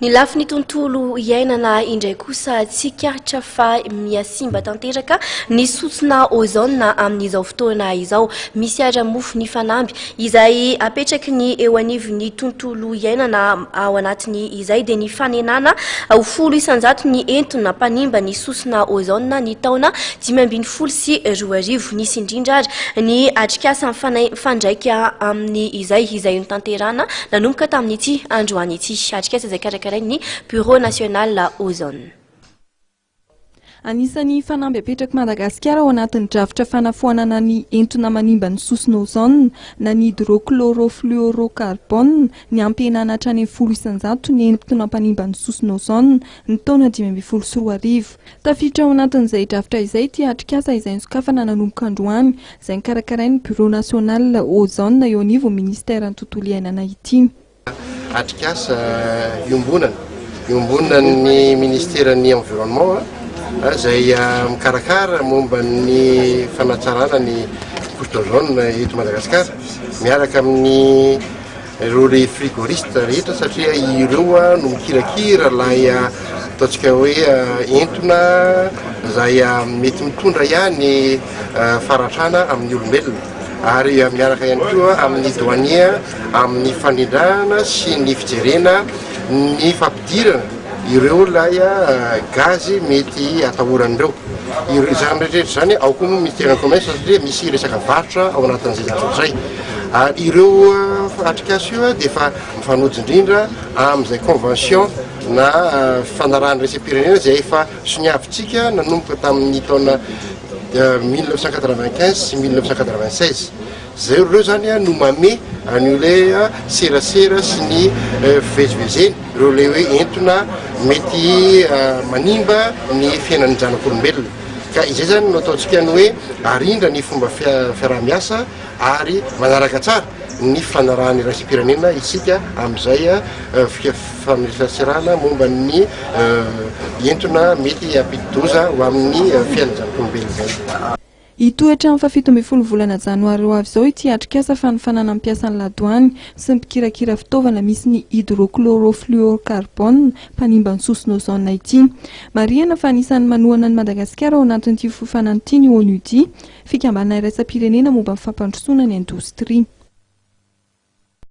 Ny lafiny tontolo iainana indray kosa tsikaritra fa mihasimba tanteraka ny sosona ozone amin'izao fotoana izao. Misy ara-mofo ny fanamby izay apetraky ny eo anivon'ny tontolo iainana ao anatiny izay dia ny fanenana ho 10% ny entona mpanimba ny sosona ozone ny taona 2015. Nisy indrindra ary ny atrikasa mifandraika amin'ny izay izay notanterahana nanomboka tamin'ity androany ity. Atrikasa izay karakarain'ny Bureau National Ozone. Anisan'ny fanamby apetrak'i Madagasikara ao anatin'ny drafitra fanafoanana ny entona manimba ny sosona ozone na ny hydrochlorofluorocarbone ny hampihenana hatrany amin'ny 10% ny entona mpanimba ny sosona ozone ny taona 2015. Tafiditra ao anatin'izay drafitra izay ity atrikasa izay nosokafana nanomboka androany, izay nokarakarain'ny Bureau National Ozone eo anivon'ny Minisiteran'ny Tontolo Iainana ity. Atrikasa iombonana, iombonan'ny Minisiteran'ny Environnement izay mikarakara momba ny fanatsarana ny couche d'ozone eto Madagasikara miaraka amin'ny Ireo le frigoriste rehetra satria ireo no mikirakira ilay ataontsika hoe entona izay mety mitondra ihany faharatrana amin'ny olombelona ary miaraka ihany koa amin'ny douanier amin'ny fandrindrana sy ny fijerena ny fampidirana ireo ilay gazy mety atahoran'ireo. Izany rehetra rehetra izany ao koa moa ministeran'ny commerce satria misy resaka varotra ao anatin'izay zavatra izay. Ary ireo atrikasa io dia efa mifanojo indrindra amin'izay convention na fifanarahana iraisam-pirenena izay efa soniavintsika nanomboka tamin'ny taona 1995 sy 1996. Izay ireo izany no mamehy an'io ilay serasera sy ny fivezivezena, ireo ilay hoe entona mety manimba ny fiainan'ny zanak'olombelona. Ka izay izany no ataontsika ny hoe arindra ny fomba fiaraha-miasa ary manaraka tsara ny fifanarahana iraisam-pirenena isika amin'izay fifanerasera momba ny entona mety hampidi-doza ho amin'ny fiainan'ny zanak'olombelona izay. Hitohy hatramin'ny faha-17 volana janoary ho avy izao ity atrikasa fanofanana ny mpiasan'ny ladoany sy ny mpikirakira fitaovana misy ny hydrochlorofluorocarbone mpanimba ny sosona ozone ity. Marihana fa anisan'ny manohana an'i Madagasikara ao anatin'ity fiofanana ity ny ONUDI, fikambanana iraisam-pirenena momba ny fampandrosoana ny indostria.